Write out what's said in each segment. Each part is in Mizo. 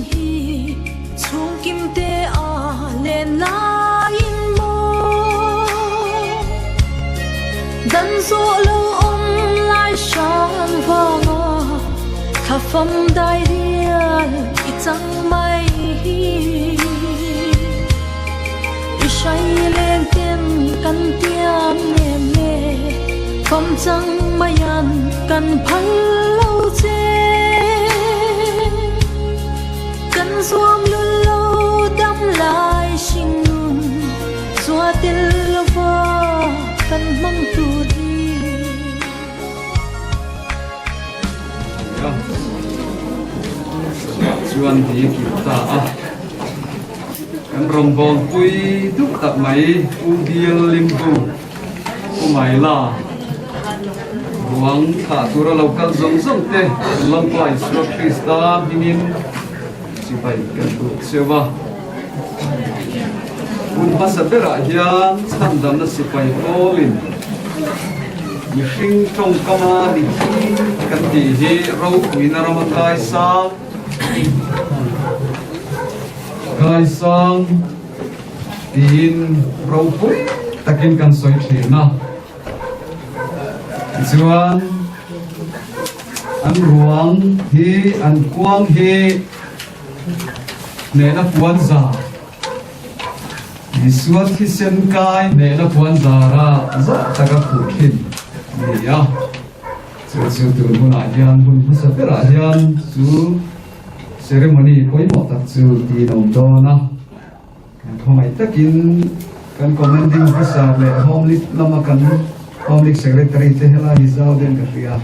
hi chhungkim te a len laiin maw Dan zawh lo awm lai hran vanga thlafam dai rial i chang mai hi. I hrai leng ten kan tiam nem le fam chang maian kan phal lo che. Kan zuam lul lo dam lai hringnun chua tel lova kan hmang tur hi. Chuan hi kir ta a. Kan rawngbawlpui duh tak mai Pu Bial Limbu, Pu Maila, ruang thlah tura lo kal zawng zawng te Lalpa Isua Krista hmingin chibai kan duh cheu a. Hun hmasa berah hian chhandamna sipai pawlin mihring tawngkama mithi kan tih hi ropuina rama kaisang, Kaisang tiin ropui takin kan sawi thin a, tichuan an ruang hi an kuang hi hnehna puan zar Isua thisen kai hnehna puan zara zah taka khuh thin a ni a. Chu chu tun hunah hian hun hmasa berah hian chu ceremony pawimawh tak chu tiin a awm dawn a. Kan khawngaih takin kan commanding officer leh home league lama kan home league secretary te helai hi zau deuhin ka hria a,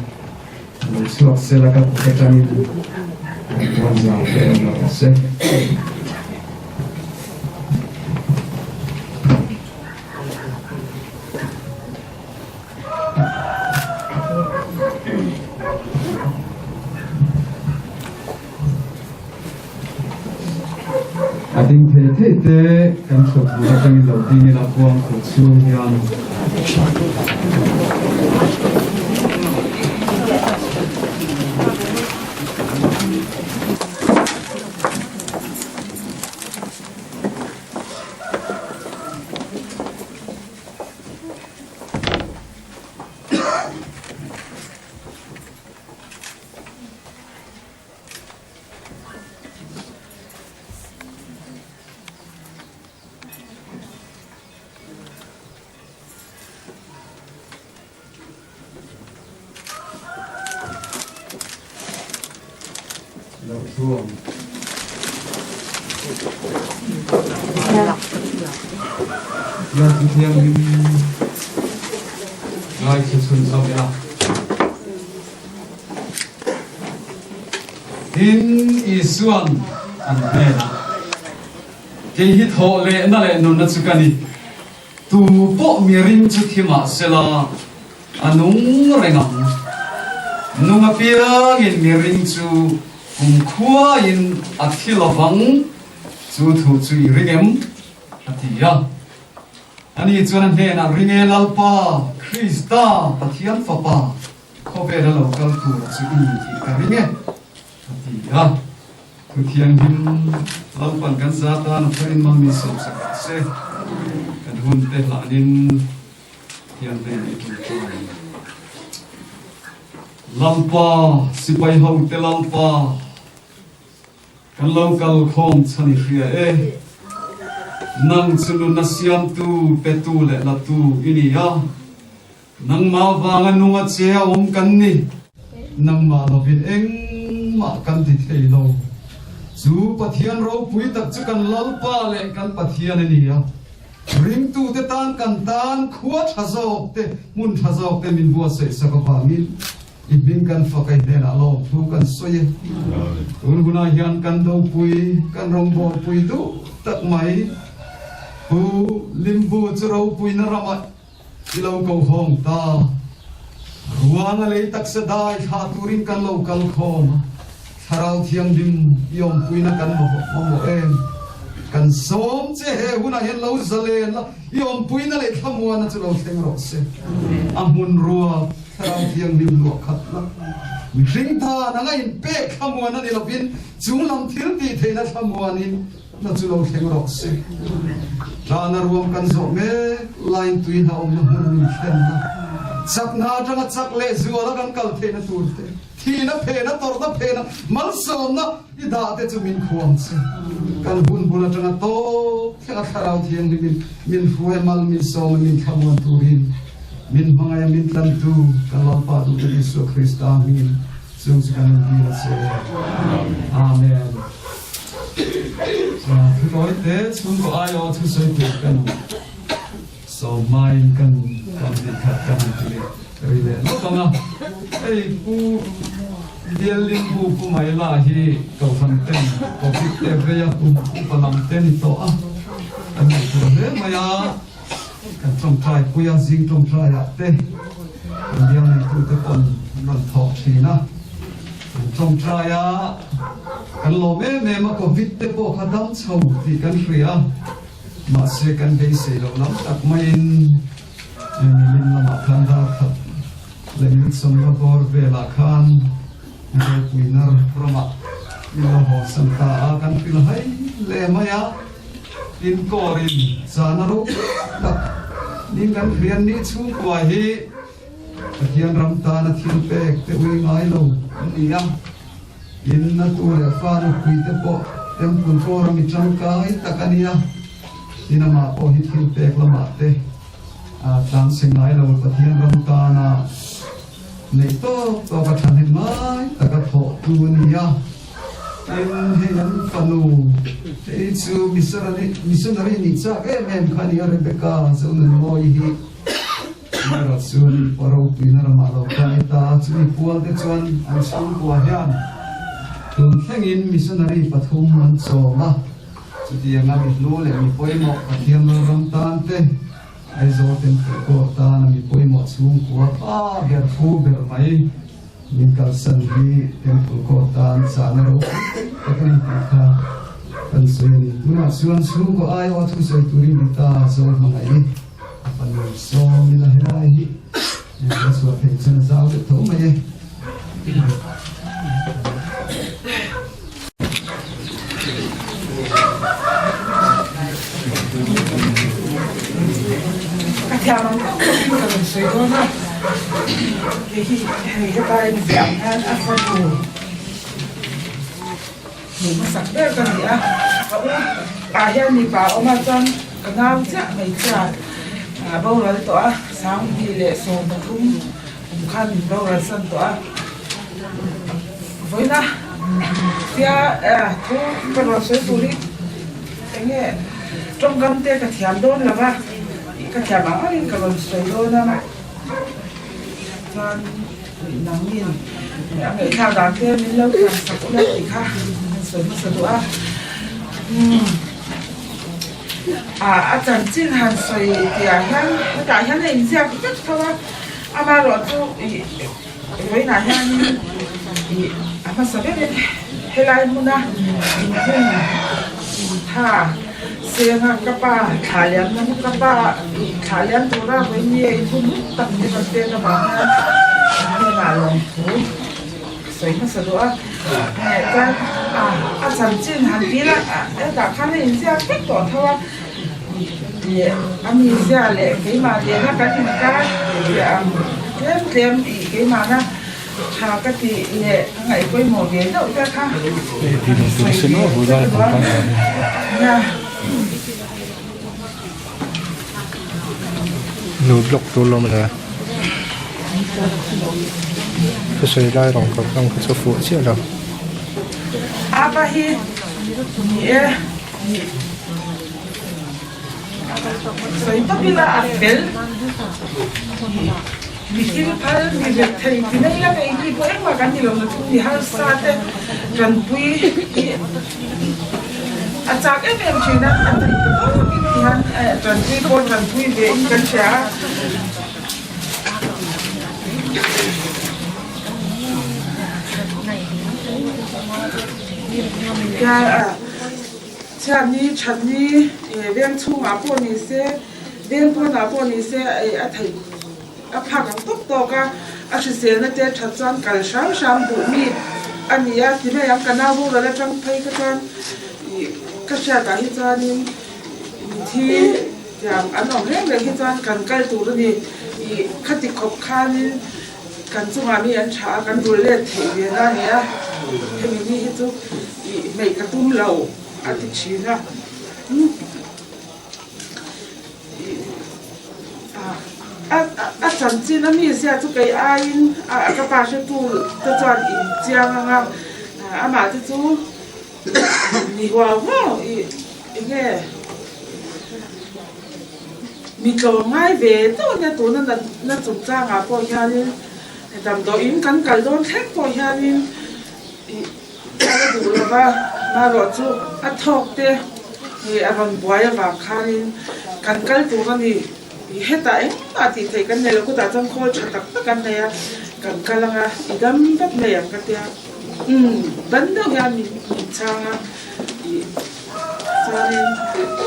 lo chhuak sela ka kut atangin kan puan zau te awm rawh se. A ding thei thei te kan thawk duh atangin lo ding ila kuang khuh chhung hian. Lo thuam. Yan thu thianghlim ngaithla chhun zawk ila. Tin, Isua'n an hnenah, Kei hi thawh lehna leh nunna chu ka ni. Tu pawh mi ring chu thi mah sela, A nung reng ang. Nung apiangin miring chu kumkhuain a thi lovang, chu thu chu i ring em? a ti a. Ani chuan a hnenah, Ring e Lalpa, Krista, Pathian Fapa, khawvela lo kal tura chu i ni tih ka ring e, a ti a. Thu thianghlim Lalpan kan za tan a tharin mang min sawmsak rawh se. Kan hun te hlanin Thian hle ni tum chuan Lalpa sipai ho te Lalpa kan lo kal khawm chhan i hria e nang chu nunna siamtu petu leh latu i ni a nangmah vanga nunga che a awm kan ni nangmah lovin engmah kan ti thei lo chu Pathian ropui tak chu kan Lalpa leh kan Pathian a ni a. Ringtute tan kan tan khua tha zawk te, hmun tha zawk te min buatsaih sak avangin i hming kan fak a, i hnenah lawmthu kan sawi e. Tun hunah hian kan dopui, kan rawngbawlpui duh tak mai Pu Limbu chu ropuina ramah i lo ko hawng ta. Ruanga lei taksa dai thlah turin kan lo kal khawm a, Thlarau Thianghlim i awmpuina kan mamawh em? Kan sawm che he hunah hian lo zalen la, i awmpuina leh thlamuana chu lo thleng rawh se. A hmun ruak Thlarau Thianghlim luah khat la. Mihring tan anga inpek thlamuan a ni lovin chunglam thil tih theihna thlamuanin na chu lo thleng rawh se. Tlana ruam kan zawh mek laiin tui hna awmna hmun min thlenna, chakna atanga chak leh zuala kan kal theihna tur te, thihna phena, tawrhna phena, malsawmna i dah te chu min khuang che. Kan hun bul atanga tawp thlenga Thlarau Thianghlimin min hruai mal min sawm a min thlamuan turin min hmangaih a min tlantu kan Lalpa duhte Isua Krista hmingin Chung chu kan intir a che. Amen. Thu tawi te chhungkaw aiawh thusawi tur kan sawm hmain kan kan tih khat kan han ti leh ri leh lawk ang a. Hei Pu Biallimbu Pu Maila hi Kohhran ten Covid te veia kum upa lam te ni tawh a, kan ngaihtuah hle mai a. Kan tawngtai pui a, zing tawngtaiah te kan bial neitute pawn an rawn thawk thin a, kan tawngtai a, kan lawm em em a, Covid te pawh kha dam chho tih kan hria a, mahse kan beisei loh lam tak maiin nimin lamah khan dar khat leh min sawmna bawr velah khan ropuina ramah min lo hawnsan ta a, kan hrilh hai hle mai a. Inkawrin zahna ropui tak ning kan hrian ni chhungkua hi Pathian ram tana thil pek te ui ngai lo an ni a. In na tu leh fa nupui te pawh temple kawra mi tangkai tak a ni a. Tin amah pawh hi thil pek lamah te tlanchhe ngai lo Pathian ram tana Neih tawk tawk a thahnem ngai tak a thawh tu a ni a, tin hei an fanu hei chu missionary nih chak em em kha a ni a, Rebecca Zonunmawii hi erawh chuan pa ropuina ramah lo kai ta a, chumi pual te chuan an chhungkua hian tun thlengin missionary pathum an chawm a, chutianga mi hlu leh mi pawimawh Pathian lalram tan te Aizawl Temple Court tana mi pawimawh chhungkua pa ber phu ber mai min kalsan hi Temple Court tan chahna ropui tak a ni tih kha kan sawi a ni. Tunah chuan chhungkaw aiawha thusawi turin ni ta zo hmangaih a fanu sawmila helai hi kan chhuah theih chuan a zau deuh tho mai e. Ka thiam ang tawk tawkin ka rawn sawi dawn a, kei hi hei heta en vang hian a fanu hmuh hmasak ber ka ni a, ka u ah hian mipa a awm a chuan ka nau chiah hmeichhia a boral tawh a, 2013 kum khan min boral san tawh a. Vawiina tia thu ka rawn sawi tur hi eng nge tawngkam te ka thiam dawn lo va, ka thiam ang angin ka rawn sawi dawn a, chuan nangin a ngaihthlak dan te min lo thiam sak ula tih kha kan sawi hmasa duh a. A chanchin han sawi tihah hian hetah hian a inziak vek tho a, amaherawhchu ih. Vawiinah hianin ih a hmasa berin helai hmuna inhung tha senga ka pa thla liam na ka pa ih thla liam tura vawiin ni a inhung huk tak ni rawn pek avang hian an hnenah lawmthu sawi hmasa duh a chuan a chanchin han dil a hetah khan a inziak vek tawh tho a ih a mizia leh keimah nena kan inkar tih ang tlem tlem ih keimahna tha ka tih leh ka ngaih pawimawh ve deuh te kha sawi ve ka duh a nia. Nu block tur lawm le thusawi lai rawng kawr kang kha chu fuh chiah lo. Apa hi ni e. Sawi tawp ila a fel mi thil phal mi let thei ti mai la kei ni pawh engmah kan ni lo na thung mi harsa te tanpui hi a chak em em thin a a theih ta tawkin ti hian tanpui pawh tanpui ve in kan hria a. Chhiatni, thatni, veng chhungah pawh ni se, veng pawnah pawh ni se a theih a phak ang tawk tawk a. A hriselna te that chuan kal hram hram duh mi a ni a, ti mai ang ka nau boral atang phei kha chuan ih ka hriatah hi chuanin mithi tiang an awm reng reng hi chuan kan kal tur a ni. Ih khati khawp khanin kan chungah mi an tha a, kan rul let theih ve na a ni a, hemi ni hi chu ih hmeih ka tum lo a ti thin a. A chanchin a mizia chu kei aiin ka pa hretu te chuan in chiang ang a, amah te chu ni huau huau ih eng nge mi tlawm ngai ve deuh ania tuna natna chungchangah pawh hianin damdawiin kan kal dawn thleng pawh hianin ih. A la duh lo va, marawh chu a thawk te hi a rawn buai avang khanin kan kal tur a ni. Hetah engmah tih theih kan nei lo, kutah chuan khawl tha tak tak an nei a, kan kal ang a, i dam vat mai ang ka tia. Umm, ban deuh hian min chhang a, ih chuanin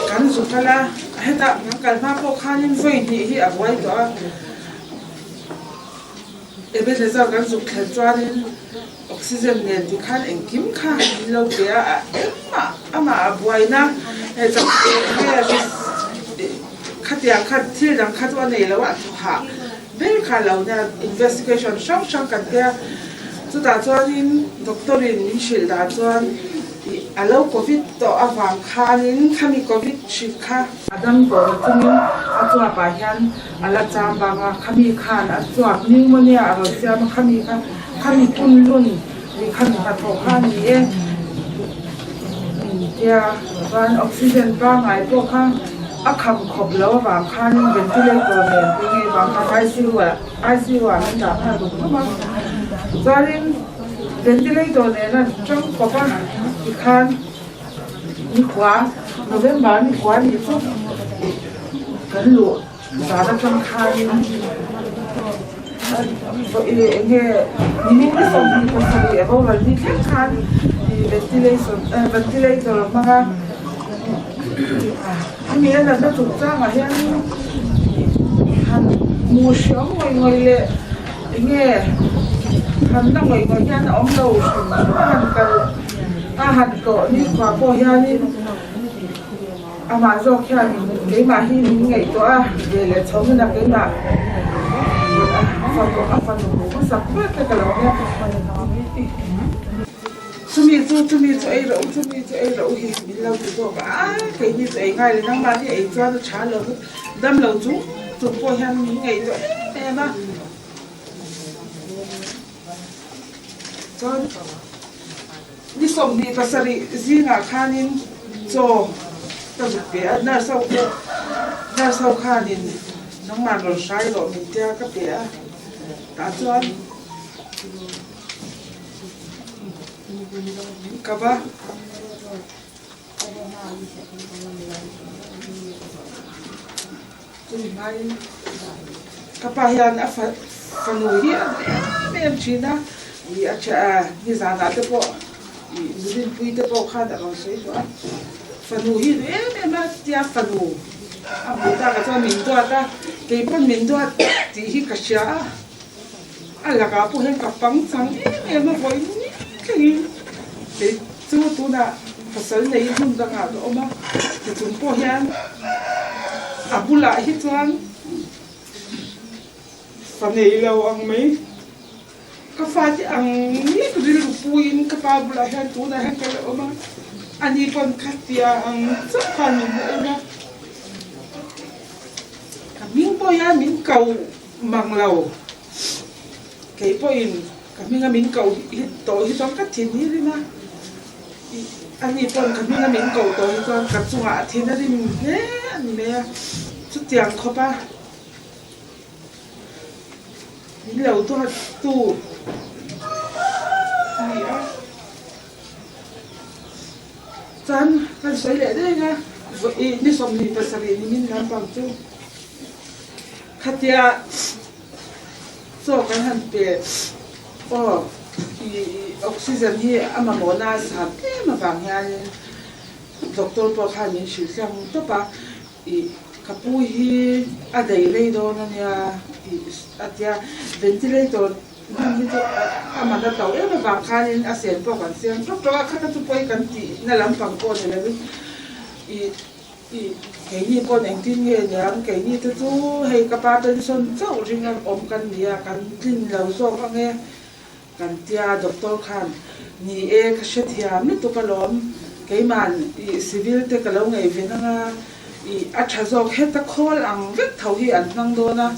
kan zu kal a, hetah kan kal hma pawh khanin vawi hnih hi a buai tawh a. Ebenezer kan zuk thlen chuanin Oxygen nen ti khan engkim kha min lo pe a, engmah amah a buaina hei chak nge khatiang kha thil dang kha chu a nei lo a, a thaw hah ber kha lo nia investigation hrang hrang kan tia chutah chuanin doctor in min hrilh dan chuan ih a lo covid tawh avang khanin khami covid hrik kha a dam tawh lo chungin a chuapah hian A la cham bang a, khami khan a chuak pneumonia a rawn siam a, khami kha khami punlun ri khami hnathawh kha a ni e tia chuan oxygen pangngai pawh kha a kham khawp lo avang khanin ventilator nen te ngei vang khan ICU ah ICU ah an dah nghal rum rum a, chuanin ventilator nen an tang kawp a tikhan. Nikhua November nikhua nih chu kan luh zan atang khanin eng nge nimin ni 27 a boral ni thleng khan ventilation ventilator a hmang a hemi a natna chungchangah hian han hmuh hriam ngawih ngawih leh eng nge han na ngawih ngawih hian a awm lo hrim hrim a han kal. A han tlawh nikhua pawh hianin amah zawk hian keimah hi min ngaihtuah a, ve leh chho huna keimah a fanu hmuh hmasak ber te ka lo nia. Chumi chu chumi chu ei rawh u, chumi chu ei rawh u hi min lo ti zawk a, a keini chu ei ngai lo, nangmahni ei chuan a tha lo, damlo chung chung pawh hian min ngaihtuah em em a. Chuan ni 27 zingah khanin chaw ka zuk pe a, nurse ho pawh nurse ho khanin nangmah rawn hrai rawh min tia ka pe a, tah chuan min kap a. Chumi hmain ka pa hian a fanu hi a duh em em thin a, ih a nizanah te pawh ih nurinpui te pawh khan a rawn sawi tawh a, fanu hi duh em em a tia fanu a hmuh takah chuan min duat a, kei pawn min duat tih hi ka hria a, a lakah pawh hian ka pangchang em em a vawi ni thlengin kei chu tunah pasal nei hmun dangah ka awm a, tichung pawh hian a bulah hi chuan fa nei lo ang mai ka fate ang lek rilru puiin ka pa bulah hian tunah hian ka la awm a, ani pawn khatia ang chauh khan min la en a, ka hming pawh hian min ko mang lo kei pawhin ka hminga min ko hi tawh hi chuan ka thin hi rim a. Ani pawn ka hminga min koh tawh hi chuan ka chungah a thin a rim hle a ni mai a, chutiang khawpa min lo duat tu a ni a. Chuan kan sawi leh daih a, vawi ni 27 ni min lampang chu khatia chaw kan han pe aw. Ih oxygen hi a mamawhna a san tlem avang hianin doctor pawh khan min hrilh tlang tawp a, ih Ka pu hi a daih rei dawn a nia tih a tia, ventilator hman hi chu a man a to em avang khanin a sen pawh kan siam tawk tawk a, khata chu pawi kan tihna lampang pawh ni lovin ih ih keini pawn engtin nge niang keini te chu hei ka pa pension chauh ring a awm kan ni a, kan tlin lo zawk ange kan tia doctor khan ni e ka hrethiam lutuk alawm keiman ih civil te ka lo ngaihven anga ih a tha zawk heta khawl ang vek tho hi an hmang dawn a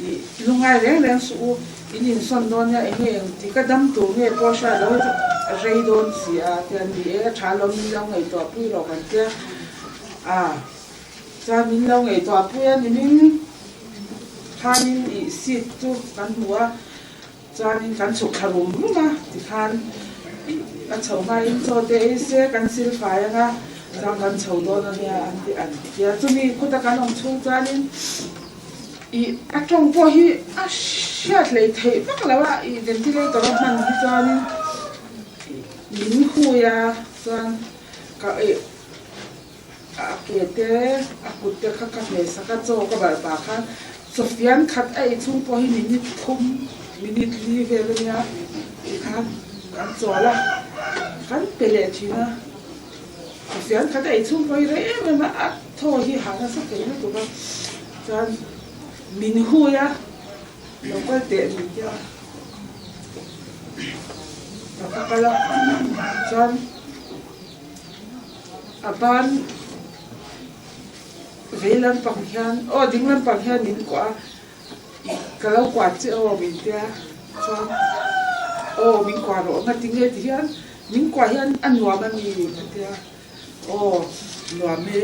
ih lungai reng reng suh u in insawn dawn nia eng nge eng ti ka dam tur nge pawh hria lo rei dawn si a tia ni e a tha alawm min lo ngaihtuah pui rawh kan tia a chuan min lo ngaihtuah pui a nimin khanin ih seat chu kan hmu a. Chuanin kan chhuk thla rum rum a, tikhan a chho hmain chaw te ei se kan sil fai ang a, chuan kan chho dawn a nia an ti an ti a. Chumi khuta kan awm chhung chuanin ih a tawng pawh hi a hriat hlei theih vak lo a, ih ventilator a hman hi chuanin min hui a, chuan ka ih a ke te a kut te kha ka hmeh sak a chaw ka balh pah khan chaw fian khat a ei chhung pawh hi minute thum minute li vel a nia tikhan kan chawl a kan pe leh thin a chaw fian khat a ei chhung pawh hi rei em em a a thaw hi ha nasa thei lutuk a chuan min hui a lo kal teh min tia ka kal a chuan. A ban vei lampang hian aw ding lampang hian min kuah a ka lo kuah che aw min tia chuan aw min kuah rawh anga tinge ti hian min kuah hian a nuam a ni ka tia aw nuam e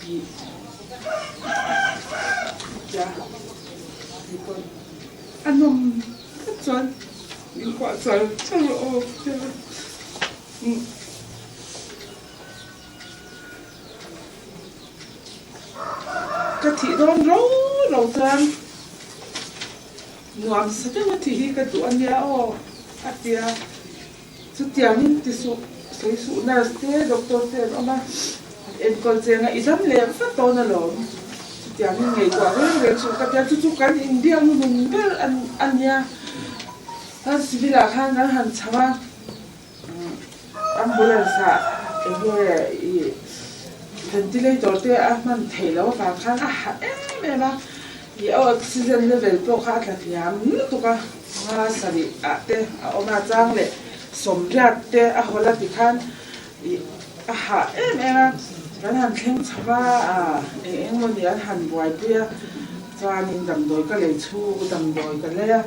tih tia tih pawn a nawm tak chuan min kuah char char rawh aw ka tia. Ka thih dawn ro ro chuan nuam sa deuh a thih hi ka duh a nia aw a ti a, chutiangin ti suh sawi suh nurse te doctor te an awm a, an enkawl cheng a i dam leh vat dawn alawm chutiangin ngaihtuah reng reng suh ka ti a, chu chu kan inbiak hnuhnun ber a nia, kan civil ah khan kan han chho a. Ambulance ah enge ih ventilator te a hman theih loh avang khan a hah em em a, ih a oxygen level pawh kha a tla hniam lutuk a, nga sarih ah te a awm a chang leh sawmriat te a hawl a tikhan ih a hah em em a, kan han thleng chho va ah eng eng emaw ni an han buaipui a chuanin damdawi ka lei chhung damdawi ka lei a.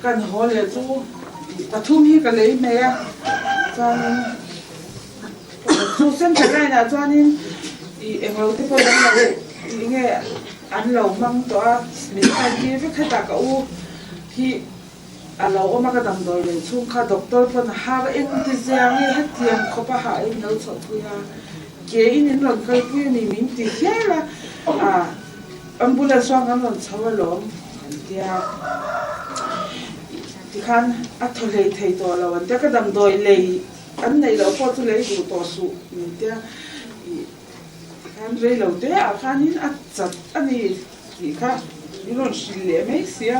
Kan haw leh chu pathum hi ka lei hmeh a, chuanin chu central line ah chuanin ih englo te pawh an lo ih nge an lo hmang tawh a, min sign tir vek hetah ka u hi a lo awm a ka damdawi lei chhung kha doctor pawn a har eng ti zia nge hetiang khawp a hah in lo chhohpui a, ke in in rawn kalpui a ni min ti hial a, ah. Ambulance chuan kan rawn chho alawm an tia tikhan a thaw hlei thei tawh lo an tia ka damdawi lei an neih loh pawh chu lei duh tawh suh min tia ih tikhan rei lo te ah khanin a chat a ni tih kha min rawn hrilh leh mai sia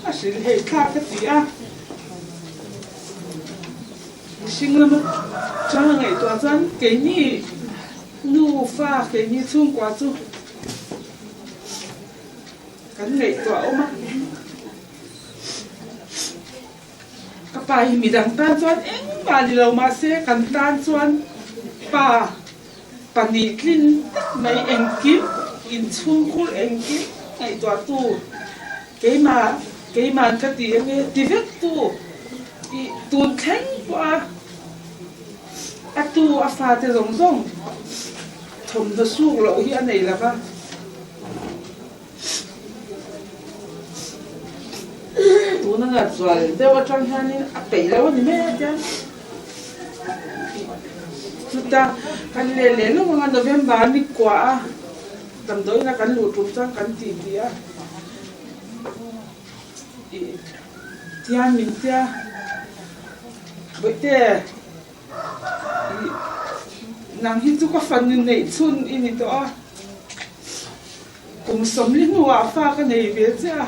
a hrilh hei thlak ka ti a. Mihring lama chang a ngaihtuah chuan keini nu fa keini chhungkua chu kan ngaihtuah awm a. Ka pa hi midang tan chuan engmah ni lo mahse kan tan chuan pa pahnih tlin tak mai engkim inchhungkhur engkim ngaihtuahtu keimah keiman ka ti enge ti vek tu ih tun thleng pawh a a tu a fate zawng zawng thawmhnaw suk loh hi a nei lova. Tuna ngat zual deuh atang hianin a peih lo a ni mai a tiang. Chuta kan leh leh lawk anga November ni kuah a damdawiin a kan luh tum chuan kan ti ti a ih tiang min tia bawihte ih. Nang hi chu ka fanu neih chhun i ni tawh a, kum 40 hnuah fa ka nei ve che a.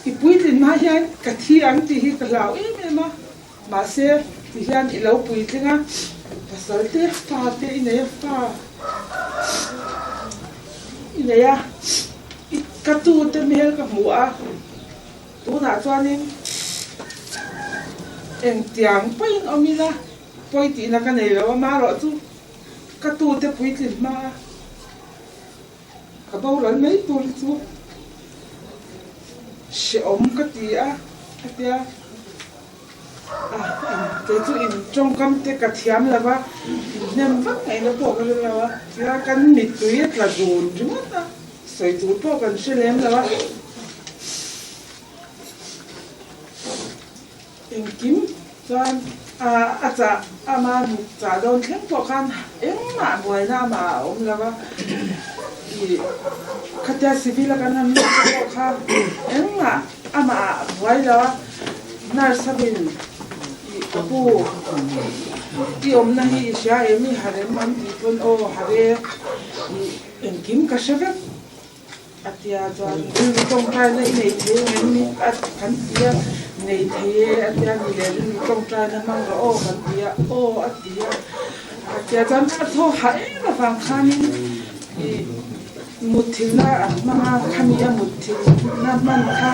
I puitlin hma hian ka thi ang tih hi ka hlau em em a, mahse ti hian i lo puitling a, pasal te fa te i nei a, fa i nei a, i ka tu te hmel ka hmu a, tunah chuanin engtiang pawhin awm ila pawi tihna ka nei lo a, marawh chu ka tu te puitlin hma a. Ka boral mai tur hi chu hrehawm ka ti a, a tia. A, kei chu in tawngkam te ka thiam lo va, inhnem vak ngaihna pawh ka hre lo a, tia kan mittui a tla dun ringawt a, sawi tur pawh kan hre lem lo a. Engkim chuan a chah ama hnuk chah dawn thleng pawh khan engmah buaina amah a awm lo a, ih khatia civil a kan han lut te pawh kha engmah amah a buai lo a, nurse hovin ih ka pu i awmna hi i hria em i harem an tih pawn aw hare ih engkim ka hre vek. A tia chuan rilru tawngtaina i nei thei ang em ni? A kan ti a, nei thei e a tia ni leh rilru tawngtaina hmang rawh aw kan ti a, aw a ti a. A tia chuan a thaw hah em avang khanin ih mutthilhna an hmang a, khami a mutthilhna hman kha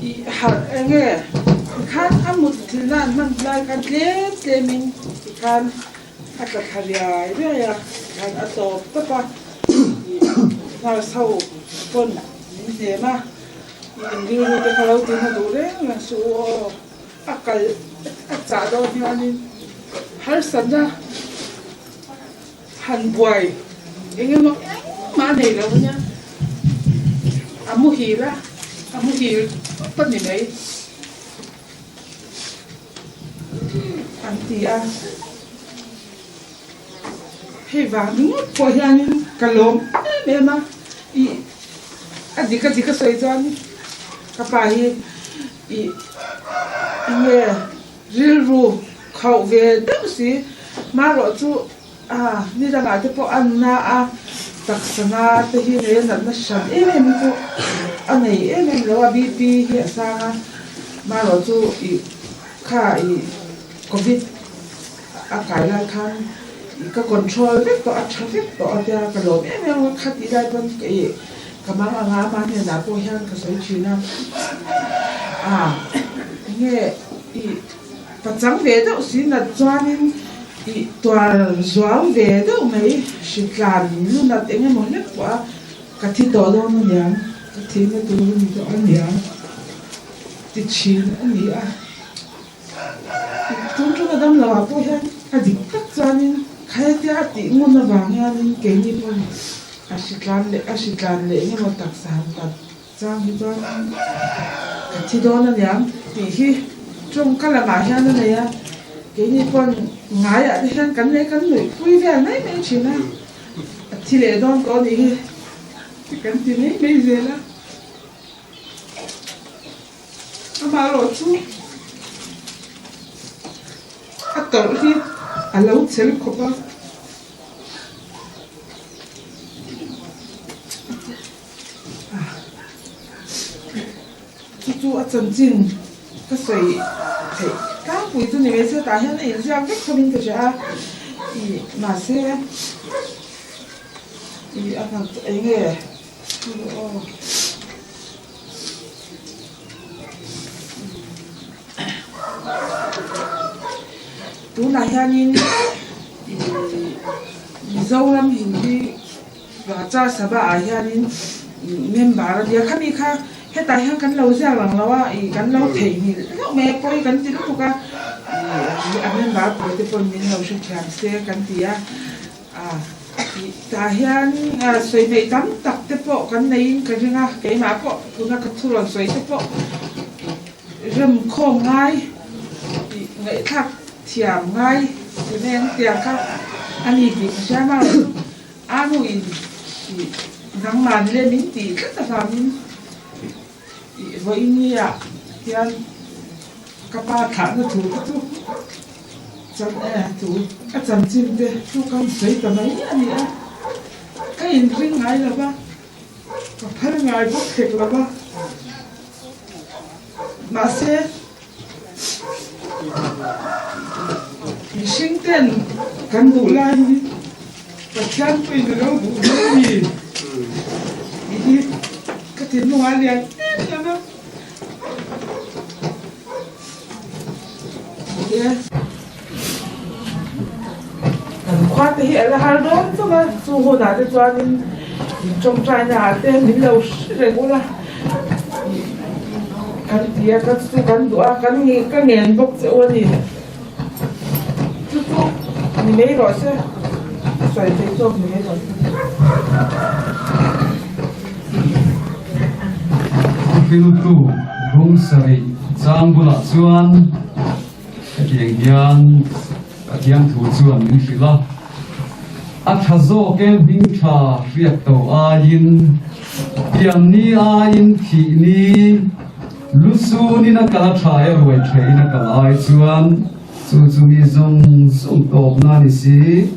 ih harh eng nge tikhan a mutthilhna an hman lai khan tlem tlemin tikhan A tla thla riai riai a, tikhan a tawp tawp a, ih nurse ho pawn min hnem a, ih in rilru te kha lo tina duh reng reng suh u aw, a kal a chah dawn hianin harsatna han buai eng emaw engmah a nei lo ania, a muhil a, a muhil tawp a ni mai. An ti a, hei vang ringawt pawh hianin ka lawm em em a, ih a dik a dik a sawi chuan ka pa hi ih enge rilru khauh ve deuh si marawh chu a ni dangah te pawh a na a taksa na te hi nei a natna hran em em hi chu a nei em em lo a bp hi a sang a marawh chu ih kha ih covid a kai lai khan ih ka control vek tawh a tha vek tawh a tia ka lawm em em a kha tih lai pawn ih ka mang anga ama hnenah pawh hian ka sawi thin a a enge ih Pachang ve deuh si nat chuanin ih tuar zuau ve deuh mai hritlan lu nat eng emaw hlek pawh a ka thi tawh dawn a niang, ka thihna tur a ni tawh a niang ti thin a ni a. Tun tuna dam lo ah pawh hian a dik tak chuanin khaetia a tih ngun avang hianin keini pawn a hritlan leh a hritlan leh eng emaw taksa han tat Chang hi chuan ka thi dawn aniang tih hi tawngka lamah hian a nei a, keini pawn ngaiah te hian kan lei kan nuih pui vel mai mai thin a, a thi leh dawn tawh anih hi ti kan ti mai mai zel a. Amaherawh chu a tawrh hi a lo chel khawp a. Chu chu a chanchin ka sawi theih tlangpui chu ni mai se tah hian a inziak vek chawmin ka hria a ih mahse ih a hna eng nge aw. Tunah hianin ih Mizoram Hindi. Char Sabha ah hianin member a nia khami kha hetah hian kan lo ziak lang lo a ih kan lo theihnghilh hlauh mai a pawi kan ti lutuk a ih a member pui te pawn min lo hrethiam se kan ti a ah ih tah hian sawi hmeih tam tak te pawh kan neiin ka ring a keimah pawh tuna ka thu rawn sawi te pawh remkhawm ngai ih ngaihthlak thiam ngai ti mai ang tiang kha a ni tih ka hria a. A nuin ih nangmah ni le min tih tlat avangin ih vawiin ni ah hian Ka pa thlahna thu te chu chan e thu a chanchin te chu kan sawi ta mai a ni a, ka inring ngai lo va, ka phal ngai bawk hlek lo va, mahse mihring ten kan duh laiin Pathian pawhin a lo duh hle a ni tih hi ka thinlungah a lian em em a. Kan khua te hi a la har dawn chauh a, chu hunah te chuanin in tawngtaina ah te min lo hre reng ula kan ti a, ka chu kan duh a, kan ka ngen bawk che u a ni. Chu chu ni mai rawh se, sawi thei zawk ni mai rawh se. Thufiltu bung sarih chang bulah chuan hetiang hian Pathian thu chuan min hrilh a, A tha zawk e hming tha hriat to aiin, pianni aiin thihni, lusunin a kal a tha e ruai theihin a kal ai chuan chu chu mi zawng zawng tawpna a ni si,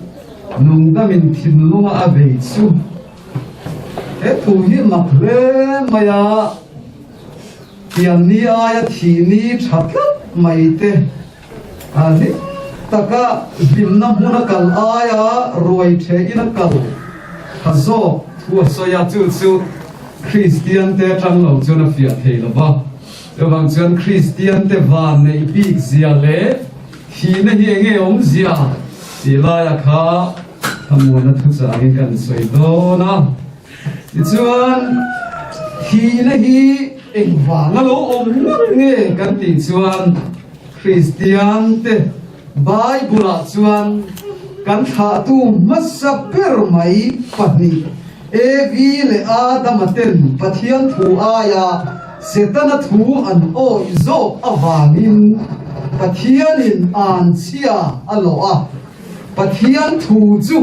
nungdamin thinlunga a vei chu. He thu hi mak hle mai a, pianni aia thihni tha tlat mai te a hlim taka hlimna hmuna kal aia ruai thehin a kal tha zawk thu a sawi a, chu chu Kristian te atang lo chuan a fiah thei lo va. Chuvang chuan Kristian te van neih bik zia leh thihna hi enge awmzia tih laia kha Thlamuana thuchangin kan sawi dawn a, tichuan thihna hi engvanga lo awm ngawt nge kan tih chuan Kristian te Bible-ah chuan kan thlahtu hmasa ber mai pahnih Evi leh Adama ten Pathian thu aia Setana thu an awih zawk avangin Pathianin anchhia a lawh a. Pathian thu chu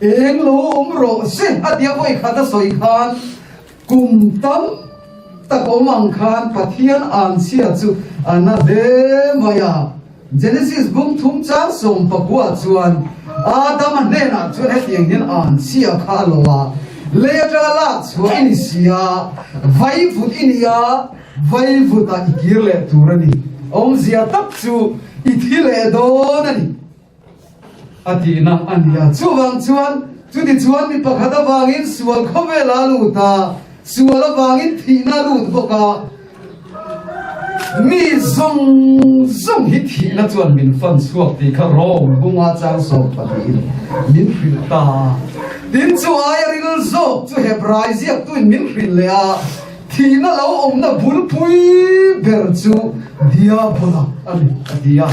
eng lo awm rawh se a tia vawi khat a sawi khan kum tam tak awm ang khan Pathian anchhia chu a na hle mai a. Genesis bung thum chang 19 chuan Adama hnenah chuan hetiang hian anchhia kha a lo a, Lei atanga lak chhuah i ni si a, vaivut i ni a, vaivutah i kir leh tur a ni. Awmzia tak chu i thi leh dawn a ni. A tihna a ni a. Chuvang chuan, chuti chuan mi pakhat avangin sual khawvel a lut a, sual avangin thihna a lut bawk a. Mi zawng zawng hi thihna chuan min fan chhuak tih kha Rome bunga chang 12 in min hrilh ta a. Tin, chu aia ril zawk chu Hebrai ziaktuin min hrilh leh a, thihna lo awmna bulpui ber chu Diabola a ni, a ti a.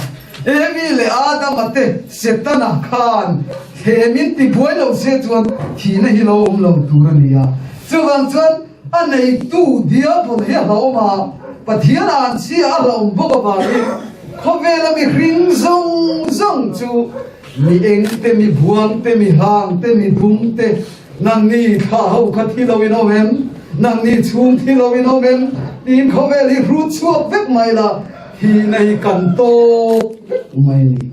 Evi leh Adama te Setana khan thlem in tibuai lo se chuan thihna hi lo awm lo tur a ni a. Chuvang chuan a neitu Diabol hi a hlauhawm a, Pathian anchhia a hlauhawm bawk avangin khawvela mihring zawng zawng chu mi eng te, mi buang te, mi hang te, mi dum te, Nangni thla ho kha thi lo in awm em? Nangni chhung thi lo in awm em? Tiin khawvel hi hrut chhuak vek mai la, thihna hi kan tawp vek mai a ni.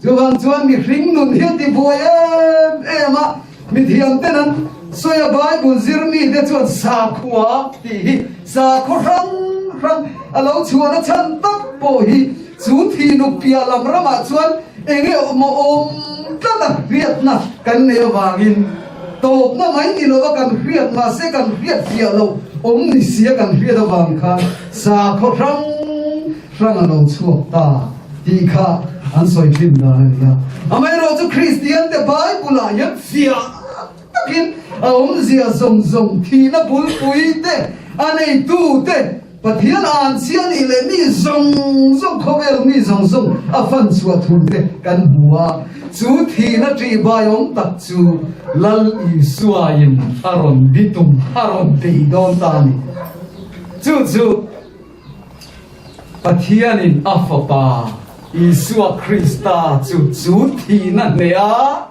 Chuvang chuan mihring nun hi a ti buai em em a, mithiam ten an sawi a Bible zir mite chuan sakhua tih hi sakhaw hrang hrang a lo chhuahna chhan tak pawh hi chu thih piah lam ramah chuan eng nge awm awm tlat a hriatna kan nei avangin tawpna mai ni lova kan hriat mahse kan hriat fiah loh awm ni sia kan hriat avang khan sakhaw hrang hrang a lo chhuak ta tih kha an sawi thin dan a ni a. Amaherawhchu chu Kristian te Bible ah hian fiah takin a awmzia zawng zawng thihna bulpui te a neitu te Pathian an chhia nih leh mi zawng zawng khawvel mi zawng zawng a fan chhuah thur te kan hmu a, chu thihna ṭihbai awm tak chu Lal Isuain a rawn bitum a rawn bei dawn ta a ni. Chu chu Pathianin a Fapa Isua Krista chu chu thihna hneh a,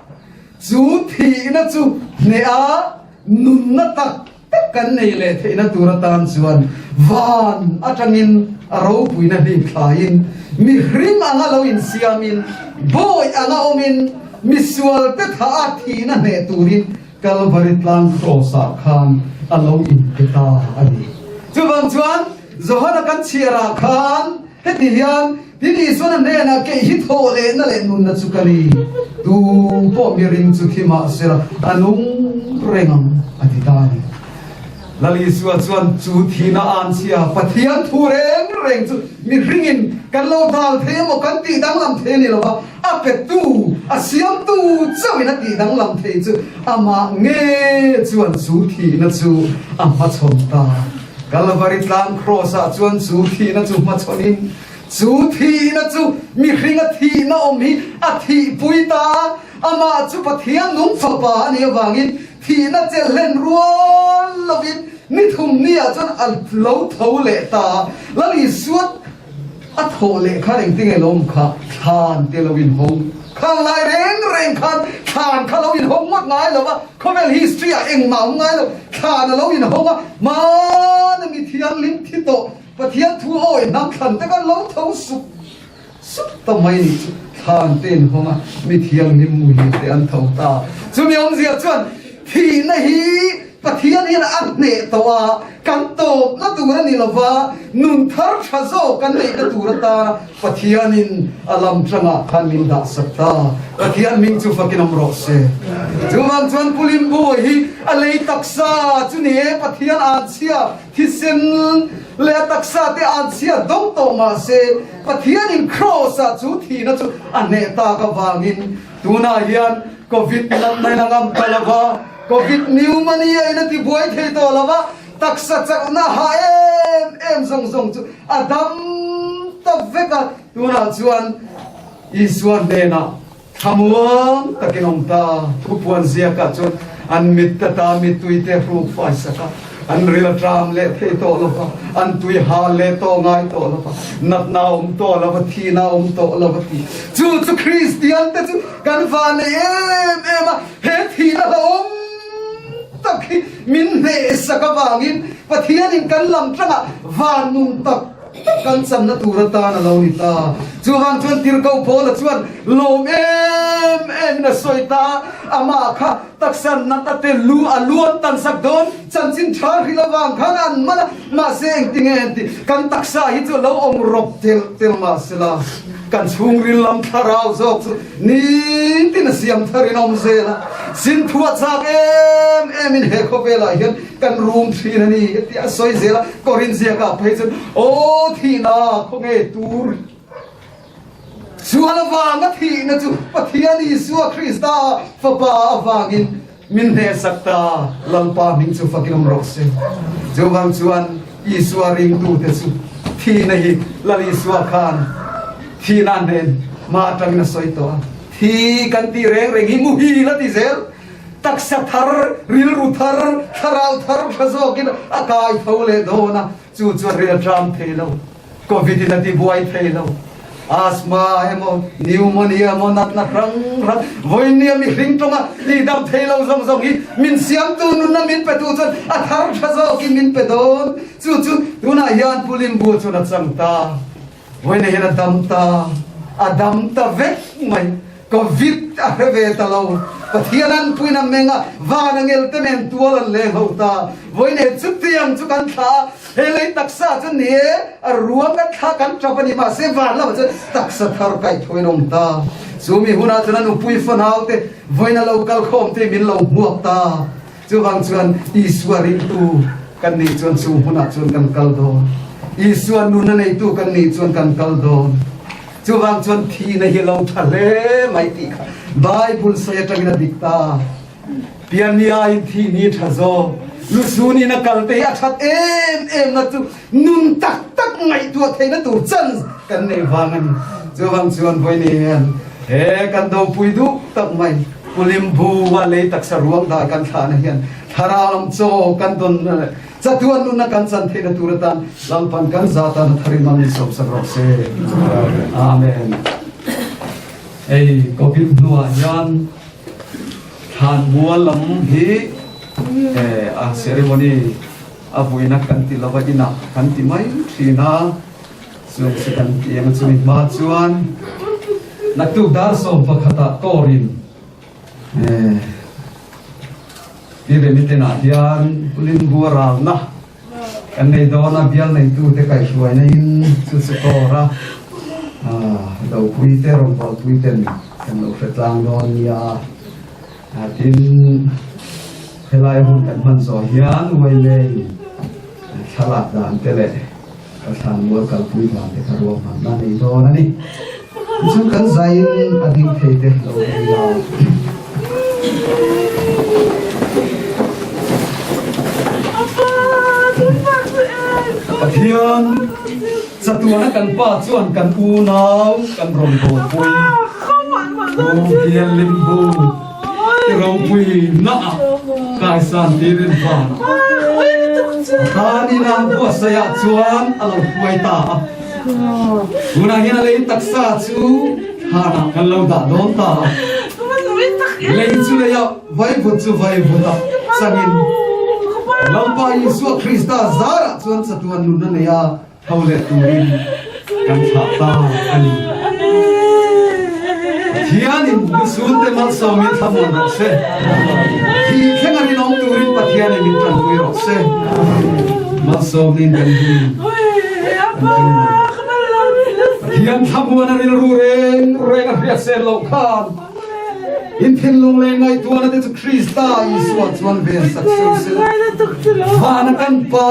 chu thihna chu hneh a nunna tak tak kan nei leh theihna tur atan chuan van atangin a ropuina hlip thlaiin. Mihring anga lo insiamin, bawi anga awmin, misualte thah a thihna hneh turin Kalvari tlang Kraws-ah khan a lo inpe ta a ni. Chuvang chuan Johana kan chhiarah khan heti hian, Tin Isuan a hnenah keih hi thawh lehna leh nunna chu ka ni, tu pawh mihring chu thi mah sela a nung reng ang, a ti ta a ni. Lal Isua chuan chu thihna an chhia Pathian thu reng reng chu mihringin kan lo dal thei emaw kan tih danglam thei a ni lo va, a petu, a siamtu chauhin a tih danglam thei chu amah nge chuan chu thihna chu a hmachhawn ta. Kalvari tlang Kraws-ah chuan chu thihna chu hmachhawnin chu thihna chu mihringa thihna awm hi a thihpui ta a, amah chu Pathian nung fapa a nih avangin Thihna chelh hlen rual lovin ni thum niah chuan a lo tho leh ta a, Lal Isua a thawh leh khan engtin nge lo awm kha? Thlan te lo inhawng khang lai reng reng khan thlan kha lo inhawng ngawt ngai lo va, khawvel history ah engmah a awm ngai lo, thlan a lo inhawng a, hmana mi thianghlim thi tawh Pathian thu awi hnam thlan te khan lo tho sup Sup ta mai nih chu thlan te in hawng a, mi thianghlim muhil te an tho ta. Chumi awmzia chuan thihna hi Pathian hian a hneh tawh a, kan tawpna tur a ni lova, nun thar tha zawk kan neihna tur atana Pathianin a lam tangah khan min dah sak ta. Pathian hming chu fakin awm rawh se. Chuvang chuan Pu Limbuai hi a lei taksa chu ni e, Pathian an chhia Thisen leh a taksa te an chhiat dawng tawh mah se, Pathianin Kraws-ah chu thihna chu a hneh tak avangin tunah hian Covid natna in a ngam ta lo va, Covid pneumonia in a ti buai thei tawh lo va, taksa chakna ha em em zawng zawng chu a dam ta vek a, tunah chuan Isua hnenah Thlamuang takin awm ta. Thupuan ziakah chuan an mit ta ta mittui te hruk fai sak a, an ril tram leh thei tawh lo va, an tui hal leh tawh ngai tawh lo va, natna a awm tawh lo va, thihna a awm tawh lo va ti. Chu chu Kristian te chu kan va nei em em a, he thihna hlauhawm tak hi min hnehsak avangin Pathianin kan lam tangah van nun tak Kan channa tur atan a lo ni ta. Chuvang chuan Tirhkoh Paula chuan lawm em em in a sawi ta a, amah kha taksa natna te lu a luan tan sak dawn, chanchin tha hrilh avang khan an man a, mahse engtinge an ti, kan taksa hi chu a lo awm rawp tel tel mahsela kan chhungril lam thlarau zawk chu nitin a siam tharin a awm zel a, sinthuah chak em em in he khawvelah hian Kan rum thin a ni a ti a sawi zel a, Korin ziakah phei chuan aw thihna khawnge tur chuan avanga thihna chu Pathian Isua Krista fapa avangin min hnehsak ta, Lalpa hming chu fakin awm rawh se. Chuvang chuan Isua ringtute chu thihna hi Lal Isua khan thihna nen hma atangin a sawi tawh a, thi kan tih reng reng hi muhil a ti zel. Taksa thar, rilru thar, thlarau thar tha zawkin a kai tho leh dawn a, chu chuan ril a tram thei lo, Covid in a ti buai thei lo, asthma emaw, pneumonia emaw natna hrang hrang, vawinia mihring tawnga tihdam thei lo zawng zawng hi min siamtu nunna min petu chuan a thar tha zawkin min pe dawn, chu chu tunah hian Pu Limbu chuan a chang ta. Vawiin hian a dam ta, a dam ta vek mai. Covid a hre ve ta lo. Pathian an puin a meng a, van a ngel te nen tual an leng ho ta. Vawiin he chutiang chu kan thlah a, he lei taksa chu ni e, a ruang kan thlah kan tap a ni, mahse van lamah chuan taksa thar kaih thuin a awm ta. Chu mi hunah chuan a nupui fanau te vawiin a lo kal khawm te min lo hmuak ta. Chuvang chuan Isua ringtu kan nih chuan chung hmunah chuan kan kal dawn. Isua nuna neitu kan nih chuan kan kal dawn. Chuvang chuan thihna hi lo tha hle mai tih kha Bible sawi atangin a dik ta. Piannia in thih ni tha zawk. Lusun in a kal te hi a that em em na chu nun tak tak ngaihtuah theihna tur chance kan neih vang a ni. Chuvang chuan vawiin hian he kan dopui duh tak mai Pulim bu a lei taksa ruang dah kan thlahna hian thlarau lam chaw kan dawnna leh chatuan nunna kan chan theihna tur atan Lalpan kan za tan a tharin man min sawmsak rawh se. Amen. Hei Covid hnuah hian thlanmual lam hi a ceremony a vuina kan ti lova inah kan ti mai thin a. Chung chu kan ti ang a, chumi hma chuan naktuk dar 11ah tawrin Pi Remi tenah hian Pu Limbu ralna kan nei dawn a, bial neitute kaihhruaina in chu chu tawr a, dopui te rawngbawlpui ten kan lo hre tlang dawn nia. Tin, helai hun kan hman zawh hian Wailei thlalak dan te leh ka thlanmual kalpui dan te kha ruahmanna nei dawn a ni. Tichuan kan zaiin a ding thei te lo nei la. Pathian chatuana kan Pa chuan kan unau kan rawn bawlpui. Pu Bial Limbu i ropui naah kaisan tirin vanah a tanina buatsaihah chuan a lo hruai ta a. Tunah hian a lei taksa chu thlanah kan lo dah dawn ta a. Lei chu leiah vaivut chu vaivutah changin Lalpa Isua Krista zarah chuan chatuan nunna nei a. Tho leh turin kan thlah ta a ni. Pathianin misunte malsawmin thlamuan rawh se. Thih thleng a rinawm turin Pathianin min tanpui rawh se. Malsawmnin kan hun kan tling lo. Pathian thlamuan a rilru reng reng a hriat sen loh khan In thinlung leh ngaihtuahna te chu Krista Isua chuan ven sak seuh sela. Vana kan Pa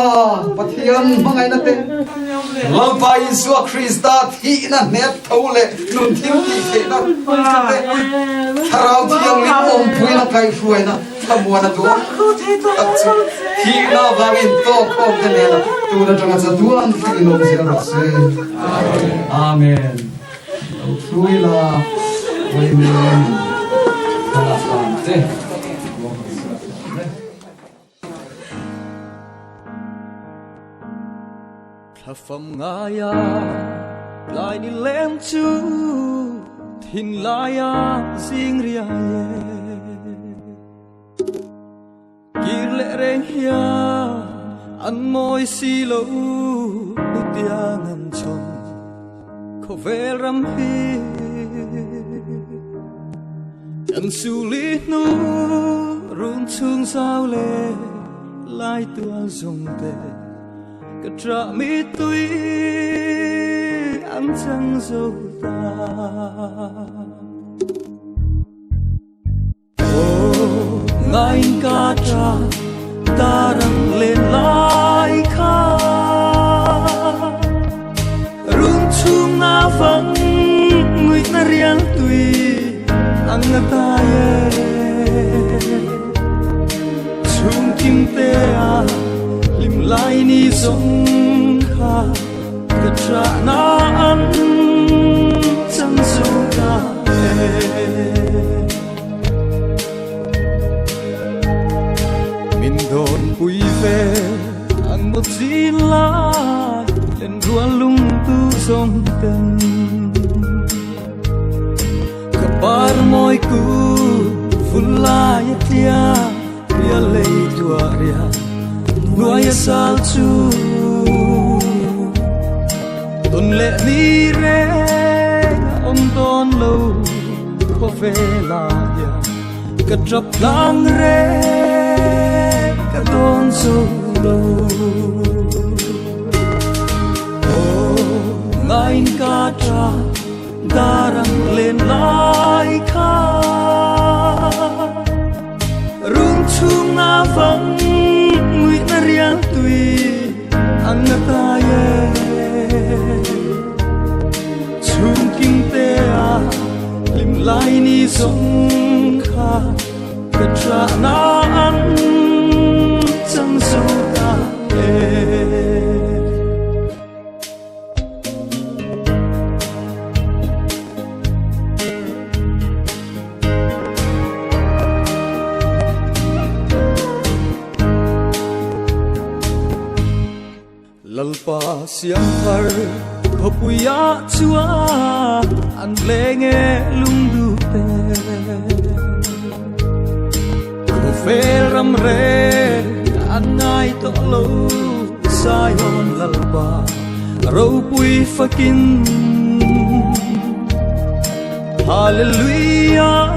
Pathian hmangaihna te, Lalpa Isua Krista thihna hnep tho leh nun thil tih theihna te, Thlarau Thianghlim awmpuina kaihhruaina thlamuana duang tak chu thihna avangin tawkkhawm te nena tun atanga chatuan thlengin awm zel rawh se. Amen. Lo thlui la, Amen. Thlalak dan che. Thlafam ngaia tlai ni leng chu thin laia zing riai e. Kir leh reng hian an mawi si lo tiang an chawm khawvel ram hi. Kan suli hnu run chhung zau leh lai tual zawng te ka ṭah mittui an chang zo ta. Ngain ka tra tarang len lai kha Rung chung na vang ngui na riang tui ang na ta ye Chung kim te a lim lai ni zong kha ka tra na an chang zo ta e Min dawn pui ve ang một chi lai lên rual lung tu sông ten Ka par moi ku vun lai tia ria lei tua ria nuai sal chu Tuần lệ ni re om don lo khawvela hian ka tap tlang reng ka dawn zo lo Aw ngain ka tha darang len lai kha Rung chung na vang ngui na rial tui ang na ta ye Chung kim te a lim lai ni zong kha ka tra na an chang zo ta e. Lalpa siamthar khawpuiah chuan an leng e lungduh te. Khawvel ram reng an ngai tawh lo Zion Lalpa. Ropui fakin Hallelujah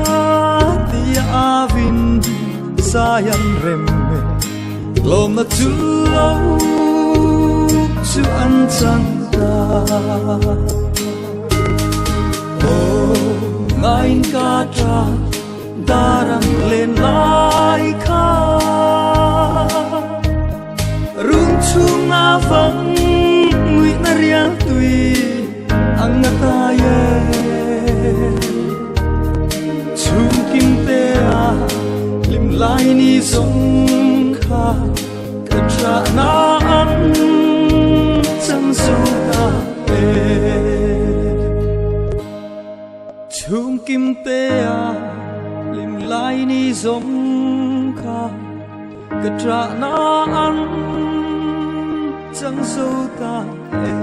tia avin sai an rem e Lawmna chu lo chu an chang ta. Aw ngain ka ta darang len lai kha Run chhunga vang nguihna rial tui ang a tai e. Chhung kim te a hlim lai ni zawng kha ka ṭahna an chang zo ta e. Chhung kim te a hlim lai ni zawng kha ka ṭahna an chang zo ta e.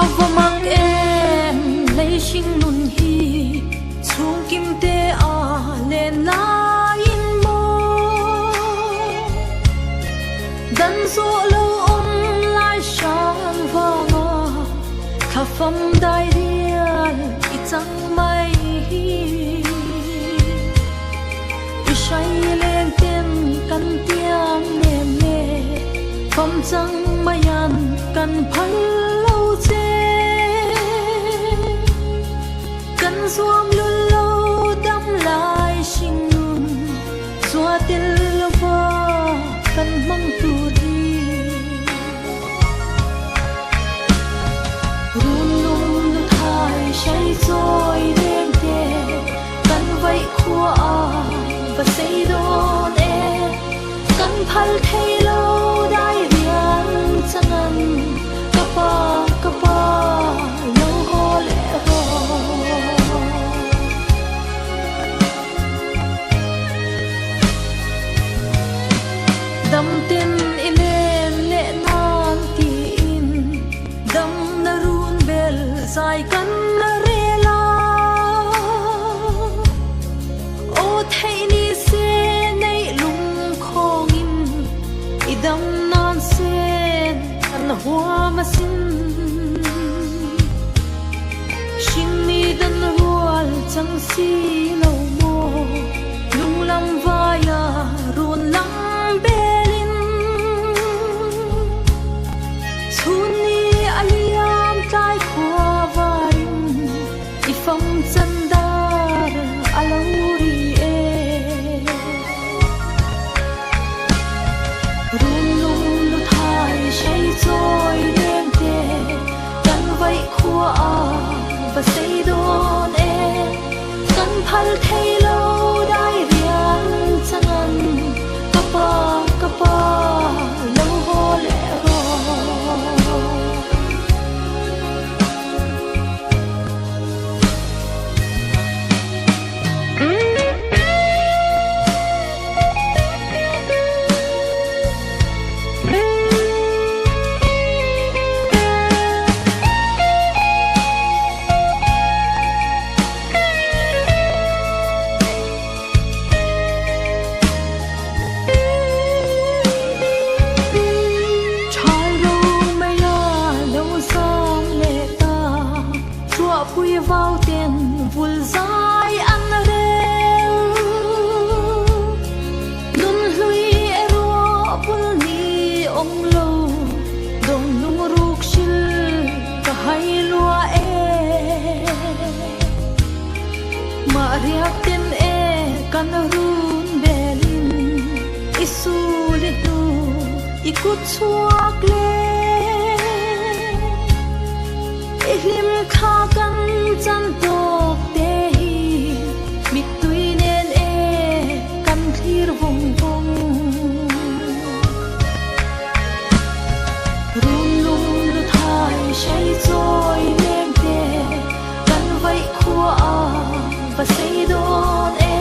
A va mak em lei hring nun hi chhung kim te a len laiin maw dan zawh lo awm lai hran vanga thla fam dai rial i chang mai hi. I hrai leng ten kan tiang nem le fam chang maian kan phal lo che. Kan zuam lul lo dam lai hring nun chua tel lova kan hmang tur hi. Run lung nu thai hrai chawi leng te kan vaih khua a va sei dawn e. Kan phal thei lo dai riang changan ka pa ka pa lo haw leh rawh. Dam ten i len leh nan tiin dam na run bel zai kan rel a. Aw theih ni se neih lung khawngin i dam nan sen kan huam asin. Hringmi dan rual chang si lo maw lunglam vaia run lam belin. Chhun ni a liam tlai khua varin i fam chan dar a lo ri e. Run lung nu thai hrai chawi leng te kan vaih khua a va sei dawn e. Kan phal thei lo dai riang changan ka pa ka pa lo haw leh rawh. Ṭhal ro mai a lo zam leh ta, ruahpui vau ten vul zai an rel. Nun hlui erawh bul ni awm lo, dawng lungruk hril ka hai lua e. Mah riak ten e kan run belin i sul i hnu i kut chhuak le. I hlim thla kan chan tawk te hi mittui nen e kan thlir vawng vawng. Run lung lu thai hrai chawi leng te kan vaih khua a va sei dawn e.